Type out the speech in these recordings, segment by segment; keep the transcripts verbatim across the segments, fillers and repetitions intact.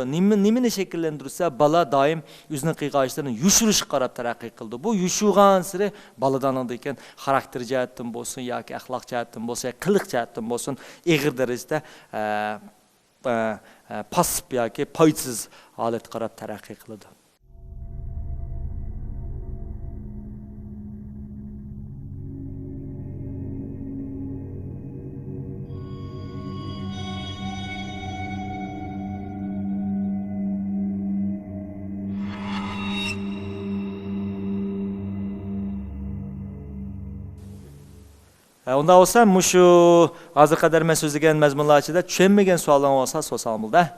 نېمە، نېمىنى شەكىللەندۈرسە، بالا دائىم ئۆزىنىڭ قىلغان ئىشلىرىنى يوشۇرۇشقا قاراپ تەرەققىي قىلىدۇ. بۇ يوشۇرغانسېرى بالىدا ئاندىن كېيىن خاراكتېر جەھەتتىن بولسۇن ياكى ئەخلاق جەھەتتىن بولسۇن، قىلىق جەھەتتىن بولسۇن، ئېغىر دەرىجىدە، ئە، ئە، ئە، پاسسىپ ياكى پايدىسىز ھالەتكە قاراپ تەرەققىي قىلىدۇ. ھە، ئۇنداق بولسا، مۇشۇ ھازىرغا قەدەر مەن سۆزلىگەن مەزمۇنلار ئىچىدە چۈشەنمىگەن سوئالىڭ بولسا، سورىساڭ بولىدۇ.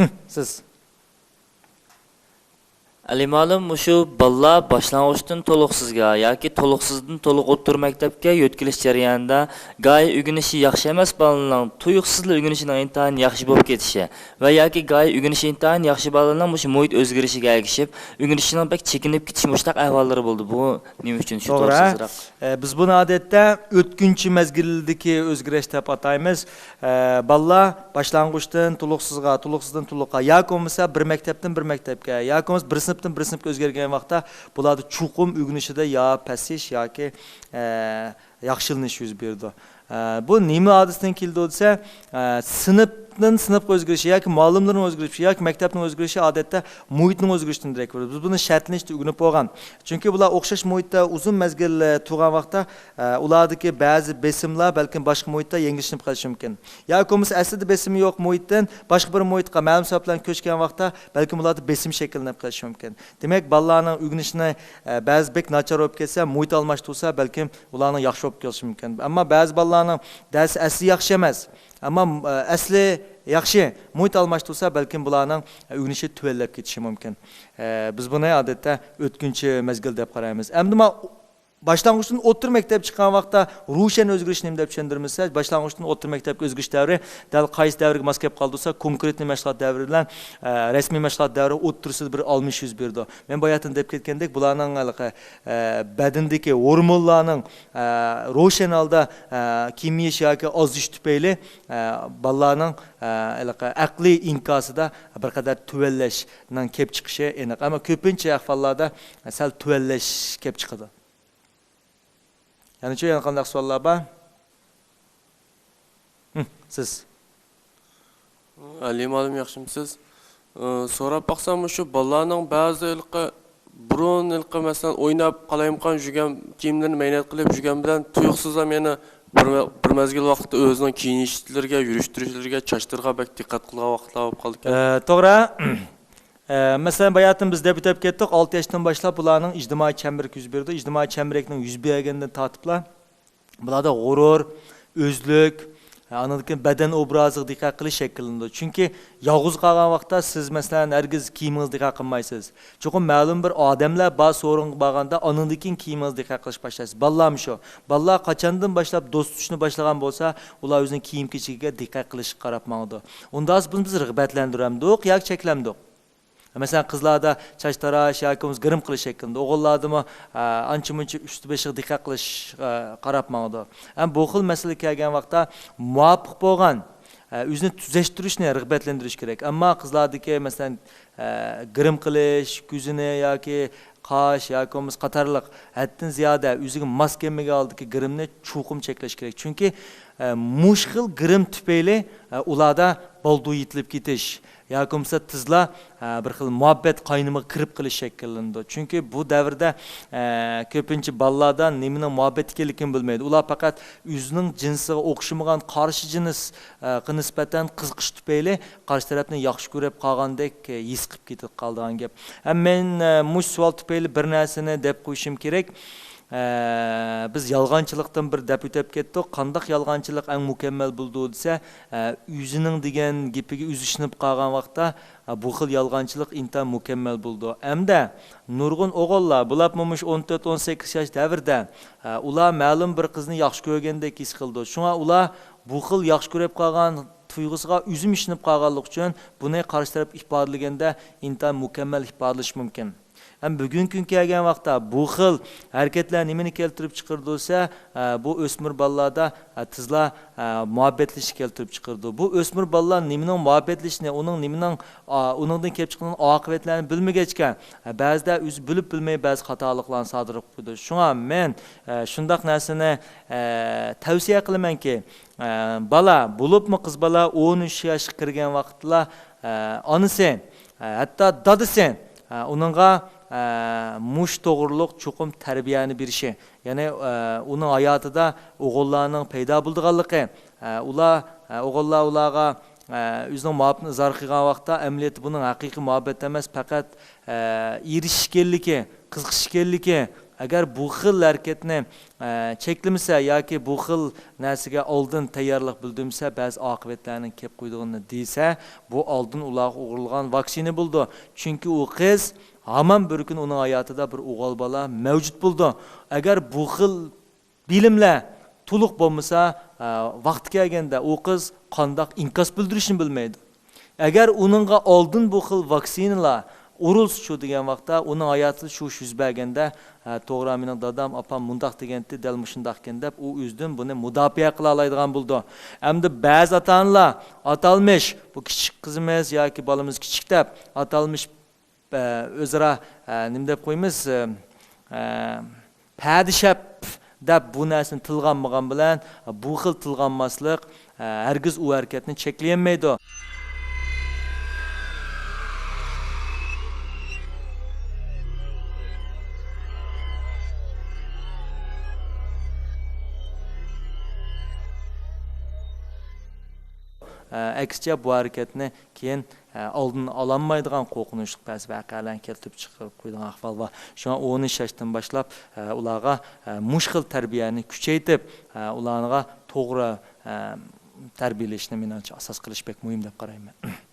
ھىم، سىز. ئەلى مۇئەللىم، مۇشۇ بالىلار باشلانغۇچتىن تولۇقسىزغا ياكى تولۇقسىزدىن تولۇق ئوتتۇرا مەكتەپكە يۆتكىلىش جەريانىدا گاھى ئۆگىنىشى ياخشى ئەمەس بالىنىڭ تۇيۇقسىزلا ئۆگىنىشىنىڭ ئىنتايىن ياخشى بولۇپ كېتىشى ۋە ياكى گاھى ئۆگىنىشى ئىنتايىن ياخشى بالىنىڭ مۇشۇ مۇھىت ئۆزگىرىشىگە ئەگىشىپ ئۆگىنىشىنىڭ بەك چېكىنىپ كېتىشى، مۇشۇنداق ئەھۋاللىرى بولىدۇ. بۇ نېمە ئۈچۈن شۇ توغرا. توغرىسىزراق؟ ئە، بىز بۇنى ئادەتتە ئۆتكۈنچى مەزگىلدىكى ئۆزگىرىش دەپ ئاتايمىز. ئە، بالىلار باشلانغۇچتىن تولۇقسىزغا، تولۇقسىزدىن تولۇققا ياكى بولمىسا بىر مەكتەپتىن بىر مەكتەپكە ياكى بولمىسا بىر سىنىپتىن بىر سىنىپقا ئۆزگەرگەن ۋاقىتتا بۇلاردا چوقۇم ئۆگىنىشىدە يا پەسىيىش ياكى، ئە، ياخشىلىنىش يۈز بېرىدۇ. ئە، بۇ نېمە ھادىسىدىن كېلىدۇ دېسە، ئە، سىنىپتىن سىنىپقا ئۆزگىرىشى ياكى مۇئەللىملەرنىڭ ئۆزگىرىشى ياكى مەكتەپنىڭ ئۆزگىرىشى ئادەتتە مۇھىتنىڭ ئۆزگىرىشىدىن دېرەك بېرىدۇ. بىز بۇنى شەرتلىنىشتە ئۆگىنىپ بولغان. چۈنكى بۇلار ئوخشاش مۇھىتتا ئۇزۇن مەزگىل، ئە، تۇرغان ۋاقىتتا، ئە، ئۇلاردىكى بەزى بېسىملار بەلكىم باشقا مۇھىتتا يەڭگىللىشىپ قېلىشى مۇمكىن. ياكى بولمىسا ئەسلىدە بېسىمى يوق مۇھىتتىن باشقا بىر مۇھىتقا مەلۇم سەۋەب بىلەن كۆچكەن ۋاقىتتا بەلكىم ئۇلاردا بېسىم شەكىللىنىپ قېلىشى مۇمكىن. دېمەك، بالىلارنىڭ ئۆگىنىشىنى، ئە، بەزى بەك ناچار بولۇپ كەتسە، مۇھىت ئالماشتۇرسا، بەلكىم ئۇلارنىڭ ياخشى بولۇپ كېلىشى مۇمكىن. ئەمما بەزى بالىلارنىڭ دەرس ئەسلى ياخشى ئەمەس، ئەمما، ئە، ئەسلى ياخشى، مۇھىت ئالماشتۇرسا، بەلكىم بۇلارنىڭ ئۆگىنىشى تۆۋەنلەپ كېتىشى مۇمكىن. ئە، بىز بۇنى ئادەتتە ئۆتكۈنچى مەزگىل دەپ قارايمىز. ئەمدى ما-، باشلانغۇچتىن ئوتتۇرا مەكتەپ چىققان ۋاقىتتا روشەن ئۆزگىرىش نېمە دەپ چۈشەندۈرىمىز دېسە، باشلانغۇچتىن ئوتتۇرا مەكتەپكە ئۆزگىرىش دەۋرى دەل قايسى دەۋرگە ماس كەپ قالىدۇ دېسە، كونكرېتنىي مەشغۇلات دەۋرى بىلەن، ئە، رەسمىي مەشغۇلات دەۋرى ئوتتۇرىسىدا بىر ئالمىشىش يۈز بېرىدۇ. مەن باياتىن دەپ كەتكەندەك، بۇلارنىڭ ھېلىقى، ئە، بەدىنىدىكى ھورمونلارنىڭ، ئە، روشەن ھالدا، ئە، كېمىيىش ياكى ئازىيىش تۈپەيلى، ئە، بالىلارنىڭ، ئە، ھېلىقى ئەقلىي ئىنكاسىدا بىر قەدەر تۆۋەنلەشنىڭ كېلىپ چىقىشى ئېنىق. ئەمما كۆپىنچە ئەھۋاللاردا سەل تۆۋەنلەش كېلىپ چىقىدۇ. يەنىچۇ، يەنە قانداق سوئاللار بار؟ ھىم، سىز. ئەلى مۇئەللىم، ياخشىمۇسىز؟ ئى، سوراپ باقسام، مۇشۇ بالىلارنىڭ بەزى ھېلىقى بۇرۇن ھېلىقى، مەسىلەن، ئويناپ، قالايمىقان يۈرگەن، كىيىملىرىنى مەينەت قىلىپ يۈرگەن بىلەن تۇيۇقسىزلا يەنە بىر، بىر مەزگىل ۋاقىتتا ئۆزىنىڭ كىيىنىشلىرىگە، يۈرۈشتۈرۈشلىرىگە، چاچلىرىغا بەك دىققەت قىلىدىغان ۋاقىتلار بولۇپ قالىدىكەن. ئە، توغرا. ئە، مەسىلەن، باياتىن بىز دەپ ئۆتۈپ كەتتۇق، ئالتە ياشتىن باشلاپ بۇلارنىڭ ئىجتىمائىي چەمبىرىكى يۈز بېرىدۇ. ئىجتىمائىي چەمبىرەكنىڭ يۈز بەرگەندىن تارتىپلا بۇلاردا غۇرۇر، ئۆزلۈك، ئاندىن كېيىن بەدەن ئوبرازىغا دىققەت قىلىش شەكىللىنىدۇ. چۈنكى يالغۇز قالغان ۋاقىتتا سىز، مەسىلەن، ھەرگىز كىيىمىڭىزگە دىققەت قىلمايسىز. چوقۇم مەلۇم بىر ئادەملەر بار سورۇنغا بارغاندا، ئاندىن كېيىن كىيىمىڭىزگە دىققەت قىلىش باشلايسىز. بالىلارمۇ شۇ. بالىلار قاچاندىن باشلاپ دوست تۇتۇشنى باشلىغان بولسا، ئۇلار ئۆزىنىڭ كىيىم-كېچىكىگە دىققەت قىلىشقا قاراپ ماڭىدۇ. ئۇنداق بۇنى بىز رىغبەتلەندۈرەمدۇق ياكى چەكلەمدۇق؟ مەسىلەن، قىزلاردا چاچ تاراش ياكى بولمىسا گىرىم قىلىش شەكلىندە، ئوغۇللاردىمۇ، ئە، ئانچە-مۇنچە ئۈستى بېشىغا دىققەت قىلىش، ئە، قاراپ ماڭىدۇ. ئەمما بۇ خىل مەسىلە كەلگەن ۋاقىتتا مۇۋاپىق بولغان، ئە، ئۆزىنى تۈزەشتۈرۈشنى رىغبەتلەندۈرۈش كېرەك. ئەمما قىزلاردىكى، مەسىلەن، ئە، گىرىم قىلىش، كۆزىنى ياكى قاش ياكى بولمىسا قاتارلىق ھەددىدىن زىيادە ئۆزىگە ماس كەلمىگەن ھالدىكى گىرىمنى چوقۇم چەكلەش كېرەك. چۈنكى، ئە، مۇشۇ خىل گىرىم تۈپەيلى، ئە، ئۇلاردا بالدۇر يېتىلىپ كېتىش ياكى بولمىسا تېزلا، ئە، بىر خىل مۇھەببەت قاينىمىغا كىرىپ قېلىش شەكىللىنىدۇ. چۈنكى بۇ دەۋردە، ئە، كۆپىنچە بالىلاردا نېمىنىڭ مۇھەببەت ئىكەنلىكىنى بىلمەيدۇ. ئۇلار پەقەت ئۆزىنىڭ جىنسىغا ئوخشىمىغان قارشى جىنس، ئە، غا نىسبەتەن قىزىقىش تۈپەيلى قارشى تەرەپنى ياخشى كۆرۈپ قالغاندەك، ئە، ھېس قىلىپ كېتىپ قالىدىغان گەپ. ھەم مەن، ئە، مۇشۇ سوئال تۈپەيلى بىر نەرسىنى دەپ قويۇشۇم كېرەك. ئە، بىز يالغانچىلىقتىن بىر دەپ ئۆتۈپ كەتتۇق. قانداق يالغانچىلىق ئەڭ مۇكەممەل بولىدۇ دېسە، ئە، ئۆزىنىڭ دېگەن گېپىگە ئۆزى ئىشىنىپ قالغان ۋاقىتتا، ئە، بۇ خىل يالغانچىلىق ئىنتايىن مۇكەممەل بولىدۇ. ھەمدە نۇرغۇن ئوغۇللار، بۇلارمۇ مۇشۇ ئون تۆت، ئون سەككىز ياش دەۋرىدە، ئە، ئۇلار مەلۇم بىر قىزنى ياخشى كۆرگەندەك ھېس قىلىدۇ. شۇڭا ئۇلار بۇ خىل ياخشى كۆرۈپ قالغان تۇيغۇسىغا ئۆزىمۇ ئىشىنىپ قالغانلىقى ئۈچۈن بۇنى قارشى تەرەپ ئىپادىلىگەندە ئىنتايىن مۇكەممەل ئىپادىلىشى مۇمكىن. بۈگۈنكى كۈنگە كەلگەن ۋاقىتتا بۇ خىل ھەرىكەتلەر نېمىنى كەلتۈرۈپ چىقىرىدۇ دېسە، ئە، بۇ ئۆسمۈر بالىلاردا، ئە، تېزلا، ئە، مۇھەببەتلىشىشنى كەلتۈرۈپ چىقىرىدۇ. بۇ ئۆسمۈر بالىلار نېمىنىڭ مۇھەببەتلىشىشىنى، ئۇنىڭ نېمىنىڭ، ئا، ئۇنىڭدىن كېلىپ چىققان ئاقىۋەتلەرنى بىلمىگەچكە، ئە، بەزىدە ئۆزى بىلىپ بىلمەي بەزى خاتالىقلارنى سادىر قىلىپ قويىدۇ. شۇڭا مەن، ئە، شۇنداق نەرسىنى، ئە، تەۋسىيە قىلىمەنكى، ئە، بالا، بولۇپمۇ قىز بالا ئون ئۈچ ياشقا كىرگەن ۋاقىتلا، ئە، ئانىسى، ئە، ھەتتا دادىسى، ئە، ئۇنىڭغا، ئە، مۇشۇ توغرۇلۇق چوقۇم تەربىيەنى بېرىشى، يەنى، ئە، ئۇنىڭ ھاياتىدا ئوغۇللارنىڭ پەيدا بولىدىغانلىقى، ئە، ئۇلار، ئە، ئوغۇللار ئۇلارغا، ئە، ئۆزىنىڭ مۇھەببىتىنى ئىزھار قىلغان ۋاقىتتا، ئەمەلىيەتتە بۇنىڭ ھەقىقىي مۇھەببەت ئەمەس، پەقەت، ئە، ئېرىشىش ئىكەنلىكى، قىزىقىش ئىكەنلىكى. ئەگەر بۇ خىل ھەرىكەتنى، ئە، چەكلىمىسە ياكى بۇ خىل نەرسىگە ئالدىن تەييارلىق بىلدۈرمىسە، بەزى ئاقىۋەتلەرنىڭ كېلىپ قويىدىغىنىنى دېسە، بۇ ئالدىن ئۇلارغا ئۇرۇلغان ۋاكسىنا بولىدۇ. چۈنكى ئۇ قىز ھامان بىر كۈنى ئۇنىڭ ھاياتىدا بىر ئوغۇل بالا مەۋجۇت بولىدۇ. ئەگەر بۇ خىل بىلىملەر تولۇق بولمىسا، ئە، ۋاقتى كەلگەندە ئۇ قىز قانداق ئىنكاس بىلدۈرۈشنى بىلمەيدۇ. ئەگەر ئۇنىڭغا ئالدىن بۇ خىل ۋاكسىنىلار ئۇرۇلسا شۇ دېگەن ۋاقىتتا، ئۇنىڭ ھاياتىدا شۇ ئىش يۈز بەرگەندە، ھە، توغرا، مېنىڭ دادام، ئاپام مۇنداق دېگەنتى، دەل مۇشۇنداق ئىكەن دەپ، ئۇ ئۆزىدىن بۇنى مۇداپىئە قىلالايدىغان بولىدۇ. ئەمدى بەزى ئاتا-ئانىلار، ئاتالمىش، بۇ كىچىك قىزىمىز ياكى بالىمىز كىچىك دەپ، ئاتالمىش، ئە، ئۆزئارا، ئە، نېمە دەپ قويىمىز، ئە، ئە، پەدىشەپ دەپ بۇ نەرسىنى تىلغا ئالمىغان بىلەن، بۇ خىل تىلغا ئالماسلىق، ئە، ھەرگىز ئۇ ھەرىكەتنى چەكلىيەلمەيدۇ. ئە، ئەكسىچە، بۇ ھەرىكەتنى كېيىن، ئە، ئالدىنى ئالالمايدىغان قورقۇنچلۇق بەزى ۋەقەلەرنى كەلتۈرۈپ چىقىرىپ قويىدىغان ئەھۋال بار. شۇڭا ئون ئۈچ ياشتىن باشلاپ، ئە، ئۇلارغا، ئە، مۇشۇ خىل تەربىيەنى كۈچەيتىپ، ئە، ئۇلارغا توغرا، ئە، تەربىيەلەشنى مېنىڭچە ئاساس قىلىش بەك مۇھىم دەپ قارايمەن.